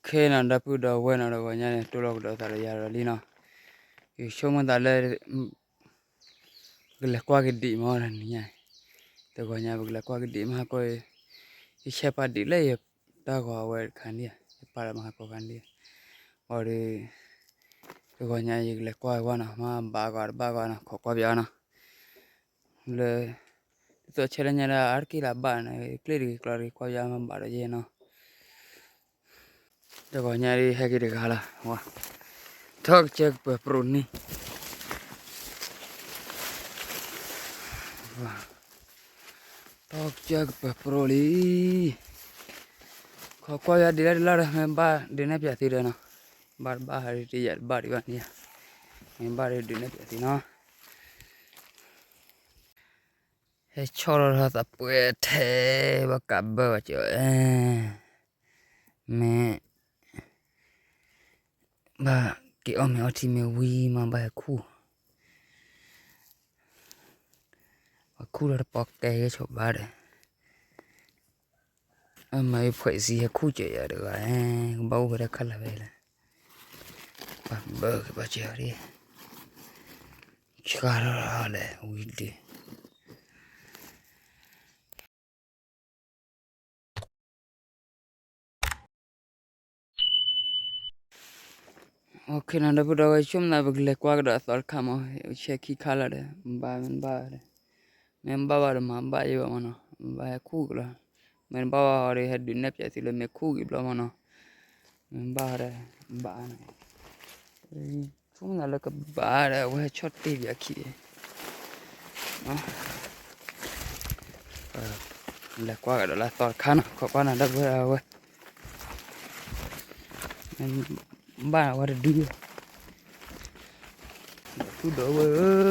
ခဲနီၤ ဒီပုၢ်ဒီဝဲၢ်နီၤ တဂီၤညါန့ၣ် တိၢ်လီၤကဒီးသးဒီးယၤဒီးလံနီၤ, ယဆိကမိၣ်သးလၢ ပကလဲၤကွၢ်ကဒံးမးတနံၤညါ, တဂီၤညါပကလဲၤကွၢ်ကဒံးမးဟါကိး, ယဆဲးပာ်ဒံးလၢယတၢ်ဂီၤအဝဲတခါန့ၣ်, ယပာ်လၢမးဟါကိးခါန့ၣ်, ဘၣ်ဒီး တဂီၤညါယကလဲၤကွၢ်ဝဲနီၤ မ့ၢ်ဘၣ်ဂီၤတဘၣ်ဂီၤနီၤ ခိးကွၢ်ပယီၤနီၤ, လၢ ဒ်သိးဆဲးလၢညါဒၣ်အါတက့ၢ်လၢဘၣ်န့ၣ် ကျ့ၣ်တဂ့ၤကျီတဂ့ၤကွၢ်ပယီၤမ့ၢ်ဘၣ်ဒီးယဲနီၤ, တဂီၤညါဒ်ဟဲက့ၤတဂၤလီၤ, ထီၣ်ကစၢၢ်ကပၢၤပြိးန့ၣ် ထီၣ်ကစၢၢ်ကပၢၤပြိးလံ, ခိးကွၢ်ယၤဒ်လဲၣ်ဒ်လဲၣ်ဒီး မ့ၢ်ဘၣ်ဒုးနဲၣ်ပၠးသုဒီးနီၤ, ဘၣ်တဘၣ်ဟးဒုးတယၤတဘၣ်ဒံးဘၣ်န့ၣ်ယါ, မ့ၢ်ဘၣ်ဒုးဒုးနဲၣ်ပၠးသုနီၤ, ဟဲဆီၣ်လီၤထီၣ်သးပှဲၤထဲ ဘၣ်ကးဘၢဘၣ်ကၢၤ, မ့ၢ် ဘၣ်က့ၤအီၣ်မ့ၤအီထံမ့ၢ်ဝံၤမး ဘၣ်ဟဲခူၣ်, ပှၤခူၣ်လီၤတပီၢ်ကဲဂဲၤဆိးဘၣ်ဒီး, အမၤအံၤဖှဲးစံဟဲခူၣ်ကၢၤယၤတဂၤ, ကဘၣ်အိၣ်ဝဲဒၣ်ခါလၢ်ဝဲလၢ, ပှၤဘၢကဘၣ်ကၢၤဒ်, ဆှၢထီၣ်လဲၣ်ဝံၤဒုး နီၤ ဒီပုၢ်ဒီဝဲၢ် ဆိကမိၣ်သး ပကလဲၤကွၢ်ကဒီးအသီတခါမး, ဆဲးခံခါလီၤဒီး ဘၣ်မ့ၢ်ဘၣ်ဒီး, မ့ၢ်ဘၣ်ဘၣ်ဒီးမၤဘၣ်ယဲဘၣ်မးနီၤ, ဘၣ်ဟဲခူၣ်က့ၤလီၤ, မ့ၢ်တဘၣ်ဘၣ်ဟီဒီး ဟဲဒုးနဲၣ်ပၠးသုလၢမ့ၢ်ခူၣ်က့ၤဘျီမးနီၤ, မ့ၢ်ဘၣ်ဒီး ဘၣ်နီၤ, ဆိကမိၣ်သးလၢကဘၣ်ဒီး အဝဲဟဲဆီၣ်တ့ၢ်ပၠးခံ, လဲၤကွၢ်ကဒီးလၢအသီတခါနီၤ, ခိးကွၢ်နၤဒီပုၢ်ဒီဝဲၢ် ဘၣ်ဝဲတဒု, ဒီပုၢ်ဒီဝဲၢ်ဧ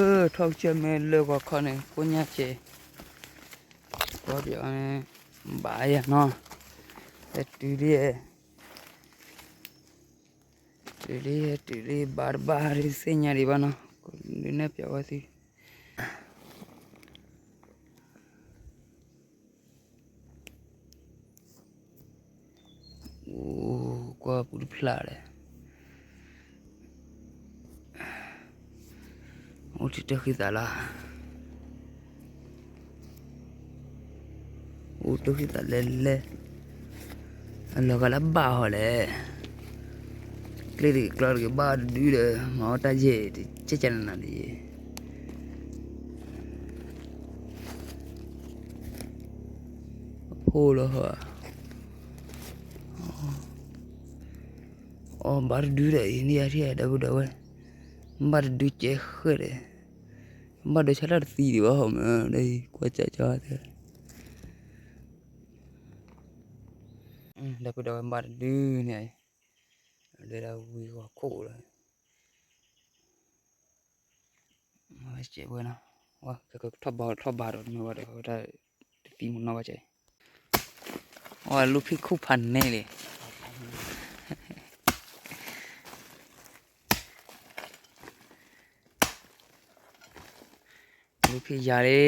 ၢ, ထီၣ်ကစၢၢ်မ့ၢ်လၢဂီၤခီန့ၣ် ကိညၢ်စဲး, ကွၢ်ပယီၤန့ၣ် ဘၣ်ယၤနီၤ, ဟဲတုၤလံ, တုၤလံ ဟဲတုၤလံ ဘၣ်တဘၣ်ဟးဒုးသ့ၣ်ညါဒံးဘၣ်နီၤ, ဒုးနဲၣ်ပၠးဝဲသု အိၣ်ကွၢ်ပူၤတဖျးဒီး, အိၣ်ထံတၢ်ဃံသးလီၤ, အိၣ်တၢ်ဃံသးလဲၣ်လဲၣ်, အလီၤဂာ်လၢဘၣ်ဟီလဲၣ်, ကျ့ၣ်တဂ့ၤကျီတဂ့ၤဘၣ်တဒုဒီး မၤအီၣ်တၢ်ယဲၢ်တကဲကနနၤလံ အဖိလီၤဟီ, အီၣ်ဘၣ်တဒုဒီးအံၤန့ၣ်ယါထံၣ်ဒီပုၢ်ဒီဝဲၢ်, ဘၣ်တဒုကဲဃဲၣ်ဒီး, ဘၣ်ဒိဆါတၢ်တသံဒံးဘၣ်ဟီမး ဒီးကွၢ်ကၠီကၠီသဲ, ဒီပုၢ်ဒီဝဲၢ်ဘၣ်တဒုန့ၣ်, လၢဒၣ်ဝံၤဂီၤခိၣ်လီၤ. ဝဲစဲးဝဲနီၤ, ဝဲကထီၣ်ဘးထီၣ်ဘးဒီးမ့ၢ်ဝဲဒီး ဝဲဒၣ်တသံမနီၢ်ဘၣ်စဲး, ဝဲလူဖံးခူၣ်ဖးန့ၣ်လံ, လူဖံးယၤလံ.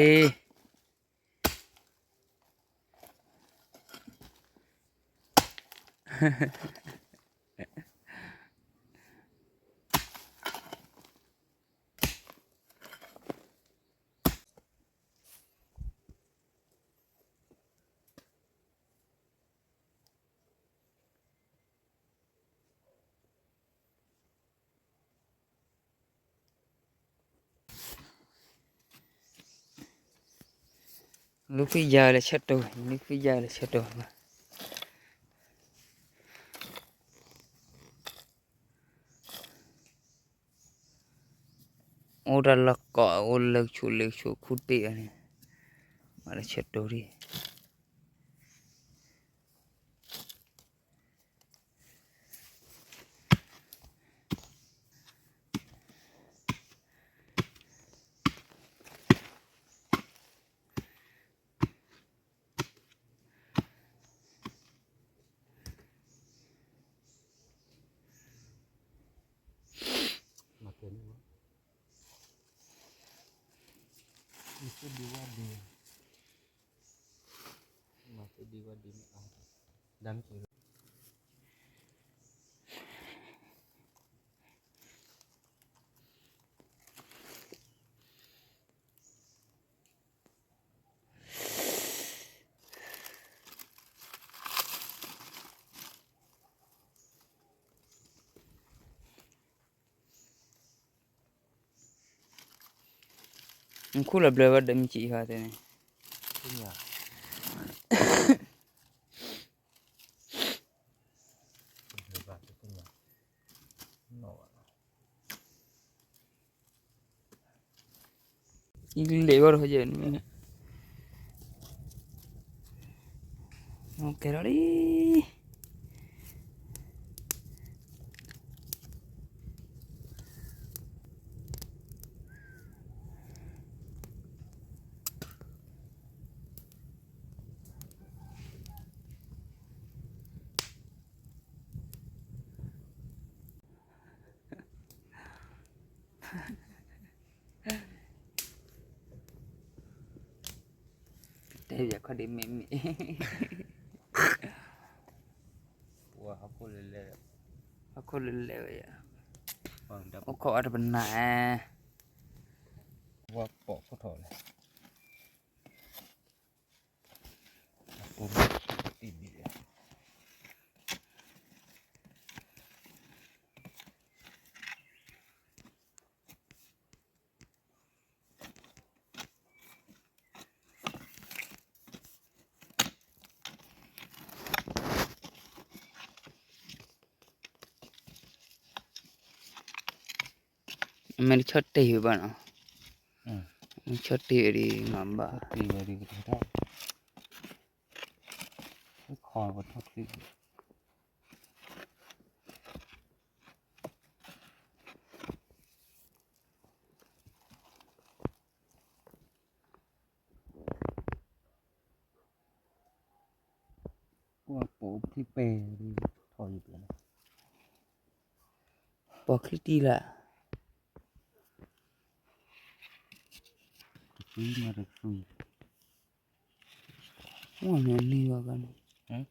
လူဖံးယၤလဲၤဆၢတိၤ, လူဖံးယၤလဲၤဆၢတိၤ, အိၣ်တၢ်လီၢ်ကိး အိၣ်လၢကဆူးလၢကဆူးခူၣ်တ့ၢ်အီၤန့ၣ်, မၤလဲၤဆၢတိၤဒံး. မၤသ့ဒံးဝဲဒံး, မၤသ့ဒံးဝဲဒံးန့ၣ်, ဒၣ်မ့ၢ်က့ၤ, နခူၣ်လီၤဘျၢဘၣ်ဒီးမ့ၢ်စံးအီၤသ့န့ၣ်, ယလဲၤဘၣ်ဒီးယဲန့ၣ်, ကဲထီၣ်လံ. တဲယၤခီၣ်ဒ့မ့ၢ်မ့ၢ်, ဟီၣ်ခိၣ်လၢလဲၣ်ဝဲယၤ, အိၣ်ခိးအါတပနၢ်, ဝဲပိာ်ခိၣ်ထီၣ်လဲၣ်. အမ့ၢ်တဆီၣ်တ့ၢ်ဝဲဘၣ်နီၤ, မ့ၢ်ဆီၣ်တ့ၢ်ဝဲဒ်မၤဘၣ်, ပိာ်ချံပဲၤ, ပိာ်ချံတံၢ်လၢ, တသွံမးတသွံ, ဝဲန့ၣ်န့ၢ်ဘၣ်ဘၣ်န့ၣ်,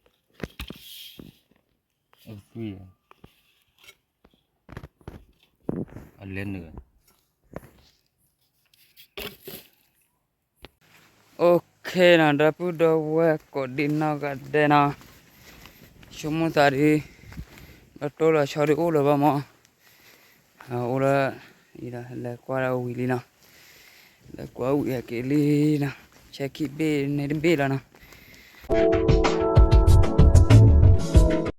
အလဲၤနုာ် OK နီၤ, ဒီပုၢ်ဒီဝဲၢ်ကိးဒံနီၢ်ဂၤဒဲးနီၤ, ဆိကမိၣ်သးဒ်, ဒီးတိၢ်လီၤဆီဒ်အိၣ်လၢၤဘၣ်မး, အိၣ်လၢ, လဲၤကွၢ်ဒၣ်ဝံၤလံနီၤ, လဲၤကွၢ်ဝံၤဟဲက့ၤလံနီၤ, ဆဲခံဘ့ၣ်န့ၣ်တဘ့ၣ်လီၤနီၤ.